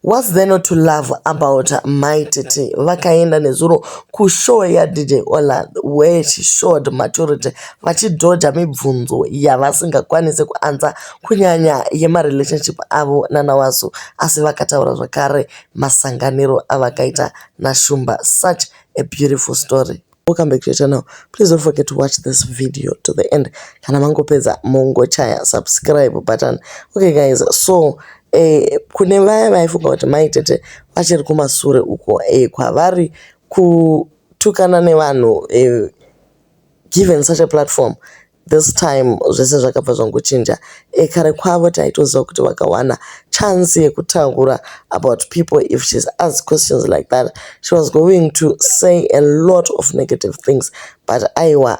What's there not to love about Mai Titi? Vakaenda nezuro kushow yaDJ Ola where she showed maturity vachidhodha mibvunzo yavasingakwanisi kuanswer, kunyanya yemarelationship avo nanaWasu. Asi vakataura zvakare masanganiro avakaita naShumba. Such a beautiful story. Welcome back to your channel. Please don't forget to watch this video to the end. Kana mangopedza mongochaya subscribe button. Okay guys, so kune vaya vaifunga kuti Mai Tete vachiri kumasure uko kwavari kutukana nevanhu, given such a platform this time, zvese zvakabva zvangochinja. Kare kwavo taitoziva kuti vakawana chance yekutaura about people, if she's asked questions like that, she was going to say a lot of negative things. But aiwa,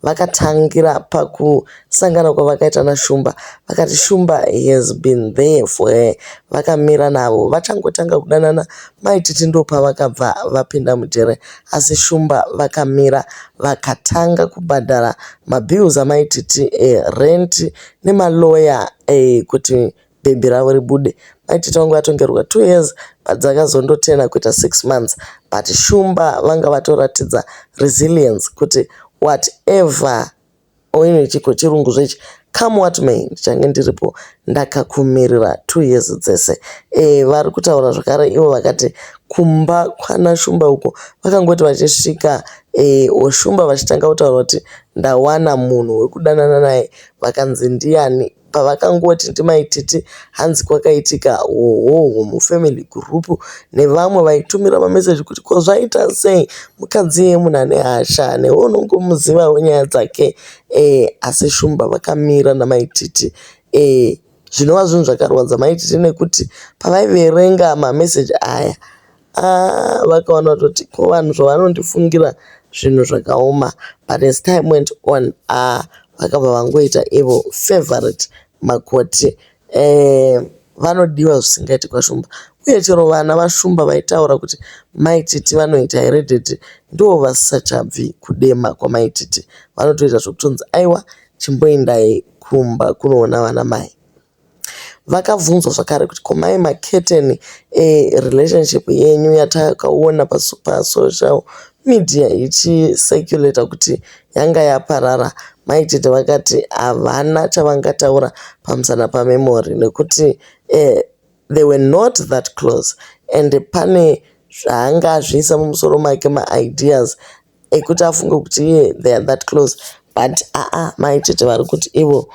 vakatangira pakusangana kwavakaita naShumba. Vakati Shumba has been there for her, vakamira navo vachangotanga kudanana. Mai Titi ndopavakabva vapinda mujere, asi Shumba vakamira, vakatanga kubhadhara mabills aMai Titi, rent nemaloya, kuti bhebhi ravo ribude. Mai Titi vanga vatongerwa 2 years, but dzakazondotena kuita 6 months. But Shumba vanga vatoratidza resilience kuti whatever oine chiko chirungu zvechi, come what may, ndichange ndiripo ndakakumirira 2 years dzese. Vari kutaura zvakare ivo, vakati kumba kwana Shumba uko vakangoti vachisvika, Shumba vachitanga kutaura kuti ndawana munhu wekudanana naye, vakanzi ndiani? Pavakangoti ndiMai Titi, hanzi kwakaitika hohoho mufamily group nevamwe vaitumira mameseji kuti ko zvaita sei, mukadzi iye munhu ane hasha, newe unongomuzivawo nyaya dzake. Asi Shumba vakamira naMai Titi, zvinova zvinhu zvakarwadza Mai Titi nekuti pavaiverenga mameseji aya, vakaona kutoti ko vanhu zvavanondifungira zvinhu zvakaoma. But as time went on, vakabva vangoita ivo favourite makoti. Vanodiwa zvisingaiti kwaShumba, uye chero vana vaShumba vaitaura kuti Mai Titi vanoita heredity, ndo vasisachabvi kudema kwaMai Titi. Vanotoita zvokutonzi aiwa, chimboendai kumba kunoona vana mai. Vakabvunzwa zvakare kuti ko Mai Maketeni, relationship yenyu yatakaona pasocial media ichicirculata kuti yanga yaparara. Mai Titi vakati havana chavangataura pamusana paMemory nekuti they were not that close and pane zvaanga azviisa mumusoro make, maideas ekuti afunge kuti iye they are that close. But aa, Mai Titi vari kuti ivo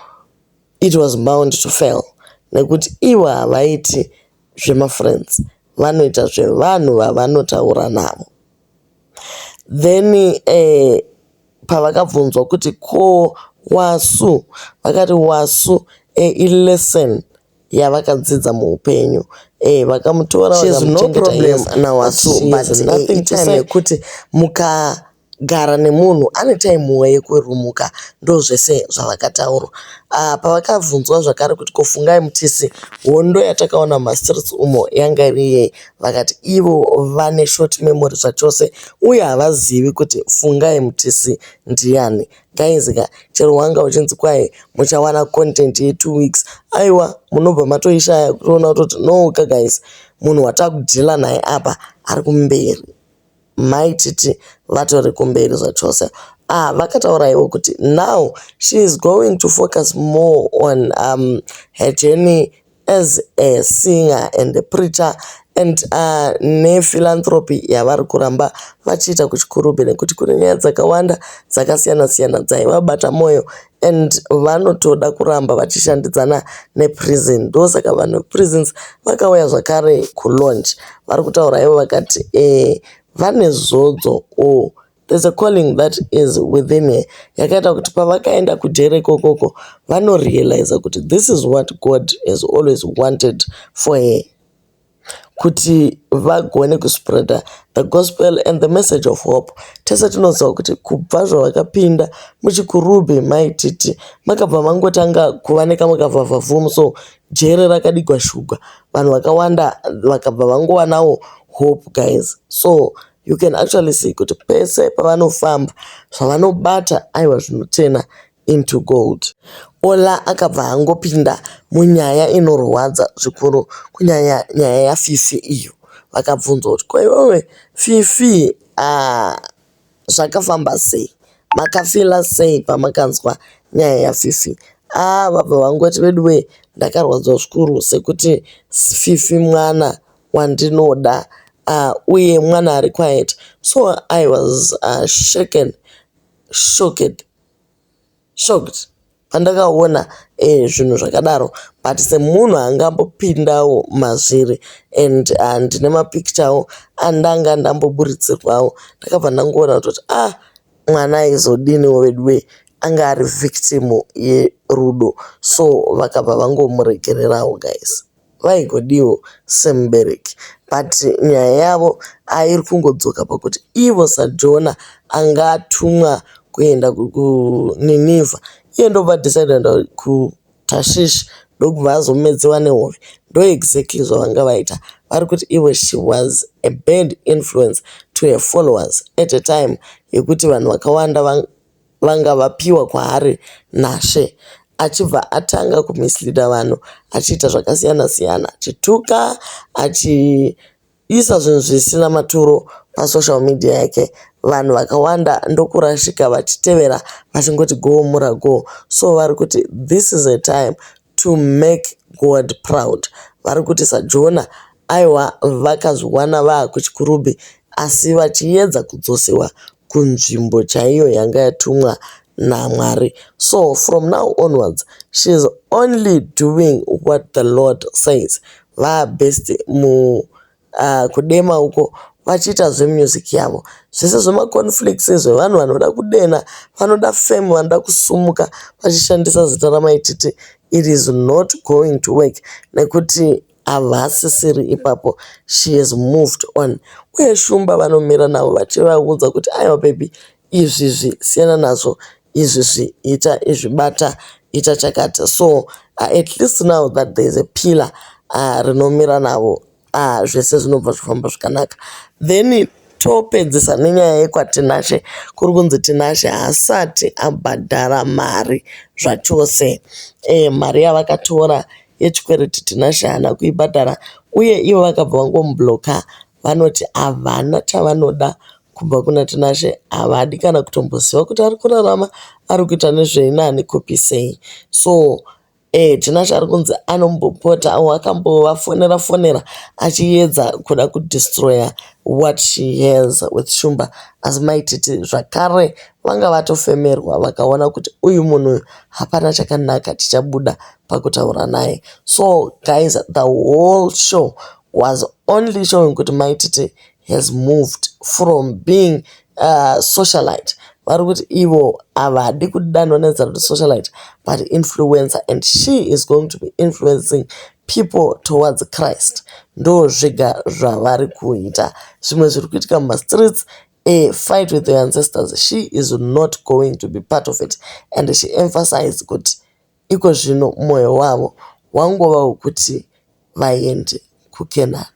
it was bound to fail nekuti ivo havaiti zvemafriends, vanoita zvevanhu vavanotaura navo. Then pavakabvunzwa kuti ko Wasu, vakati Wasu ilesson yavakadzidza muupenyu. Vakamutora vakamuchengeta naWasu, but itime yekuti mukagara nemunhu ane taimuwo yekurumuka, ndo zvese zvavakataura. Pavakabvunzwa zvakare kuti ko Fungai Mutisi, hondo yatakaona mumastreets umo yanga iri yei, vakati ivo vane short memory zvachose uye havazivi kuti Fungai Mutisi ndiani. Guys ka, chero wanga uchinzi kwai muchawana content ye2 weeks, aiwa, munobva matoishaya kutoona kutoti no ka guys, munhu watakudeala naye apa ari kumberi. Mai Titi vatori kumberi zvachose. Vakataura ivo kuti now she is going to focus more on her journey as a singer and a preacher and nephilanthropy yavari kuramba vachiita kuChikurubhi, nekuti kune nyaya dzakawanda dzakasiyana siyana dzaivabata mwoyo and vanotoda kuramba vachishandidzana neprison. Ndosaka vanhu veprisons vakauya zvakare kulaunch. Vari kutaura ivo vakati vane zodzo or there's a calling that is within her yakaita kuti pavakaenda kujere ikokoko vanorealiza kuti this is what God has always wanted for her, kuti vagone kuspreada the gospel and the message of hope. Tese tinoziva kuti kubva zvavakapinda muChikurubhi, Mai Titi, makabva mangotanga kuva nekamwe kavhavhavhumu. So jere rakadigwa shuga, vanhu vakawanda vakabva vangowanawo hope, guys. So you can actually see kuti pese pavanofamba, zvavanobata, aiwa, zvinotena into gold. Ola akabva angopinda munyaya inorwadza zvikuru kunyanya nyaya yaFifi iyo. Vakabvunzwa kuti ko iwewe Fifi ah, zvakafamba sei? Makafila sei pamakanzwa nyaya yaFifi? Ah, vabva vangoti veduwe ndakarwadzwa zvikuru sekuti Fifi mwana wandinoda uye mwana ari quiet. So I was shaken, shocked, shocked pandakaona zvinhu zvakadaro but semunhu angambopindawo mazviri and ndine mapicture andanga ndamboburitsirwawo ndakabva ndangoona kutoti ah mwana aizodiniwo veduwe anga ari victim yerudo so vakabva vangomuregererawo guys vaigodiwo semubereki but nyaya yavo airi kungodzoka pakuti ivo saJona anga atumwa kuenda kuNinivha iye ndobva adecida kuenda kuTashishi ndokubva azomedziwa nehove ndo exactly zvavanga vaita vari kuti ivo she was a bad influence to her followers at a time yekuti vanhu vakawanda vanga vapiwa kwaari nashe achibva atanga kumisleada vanhu achiita zvakasiyana siyana achituka achiisa zvinhu zvisina maturo pasocial media yake vanhu vakawanda ndokurashika vachitevera vachingoti go mura go so vari kuti this is a time to make God proud vari kuti saJona aiwa vakazviwana vaakuchikurubhi asi vachiedza kudzosewa kunzvimbo chaiyo yanga yatumwa naMwari so from now onwards she is only doing what the Lord says vabest mu kudema uko vachiita zvemusic yavo zvese zvemaconflicts zvevanhu vanoda kudena vanoda fame vanoda kusumuka vachishandisa zita raMai it is not going to work nekuti havasisiri ipapo she has moved on uye Shumba vanomira navo vachivaudza kuti aiwa baby izvizvi siyana nazvo izvizvi ita izvi bata ita chakati so at least now that there is a pillar rinomira navo zvese zvinobva zvifamba zvakanaka then topedzisa nenyaya yekwaTinashe kuri kunzi Tinashe haasati abhadhara mari zvachose mari yavakatora yechikwereti Tinashe haana kuibhadhara uye ivo vakabva vangomubloka vanoti havana chavanoda kubva kuna Tinashe havadi kana kutomboziva kuti ari kurarama ari kuita nezvei nani kupi sei so Tinashe ari kunzi anombopota akambovafonera fonera achiedza kuda kudestroya what she has with Shumba asi Maititi zvakare vanga vatofemerwa vakaona kuti uyu munhu uyu hapana chakanaka chichabuda pakutaura naye so guys the whole show was only showing kuti Maititi has moved from being socialite vari kuti ivo havadi kudanwa nezita rekuti socialite but influencer and she is going to be influencing people towards Christ ndo zvega zvavari kuita zvimwe zviri kuitika mumastreets a fight with your ancestors she is not going to be part of it and she emphasized kuti iko zvino mwoyo wavo wangova wekuti vaende kuKenani.